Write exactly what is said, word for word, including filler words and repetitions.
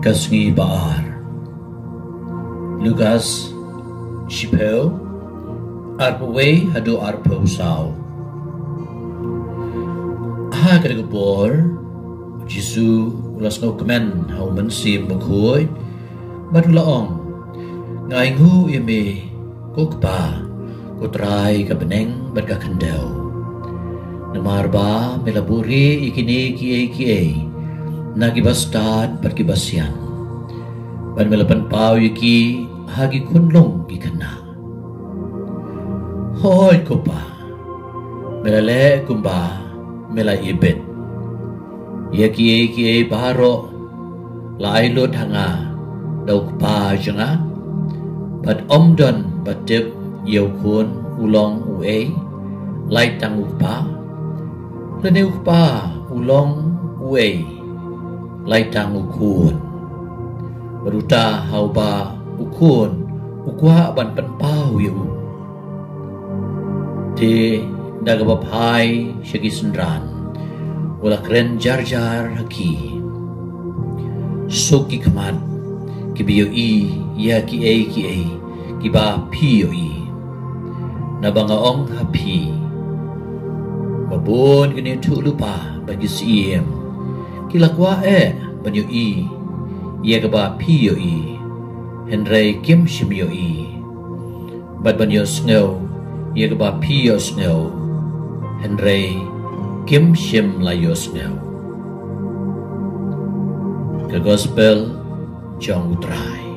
Ka sngi ba ar. Lukas shiphew, arphew wei haduh arphew saw. Ha kata ka por, Jisu u la sngewkmen ha u Mynsiem Bakhuid, bad u la ong, Nga ainguh ïa me, ko Kpa, ko Trai ka bneng bad ka khyndew. Namar ba me la buhrieh ïa kine kiei kiei na kiba stad bad kiba sian, bad me la pynpaw ïa ki ha ki khunlung ki khynnah. Hooid ko Pa, me la leh kumba me la ibit. Ïa kiei kiei baroh la ai lut ha nga da u Kpa jong nga, bad ym don ba tip ïa u Khun u long uei, lait tang u Kpa, lane u Kpa u long uei, lait tang u Khun. Bad uta ha uba u Khun u kwah ban pynpaw ïa u. Te da kaba phai sha ki synran, u la kren jar jar ha ki, Suk ki khmat kiba ïohi ïa kiei kiei kiba phi ïohi. Naba nga ong ha phi, ba bun ki nongïathuhlypa bad ki syiem ki la kwah eh ban ïohi ïa kaba phi ïohi, hynrei kim shym ïohi, bad ban ïohsngew ïa kaba phi ïohsngew, hynrei kim shym la ïohsngew. Ka Gospel jong u Trai.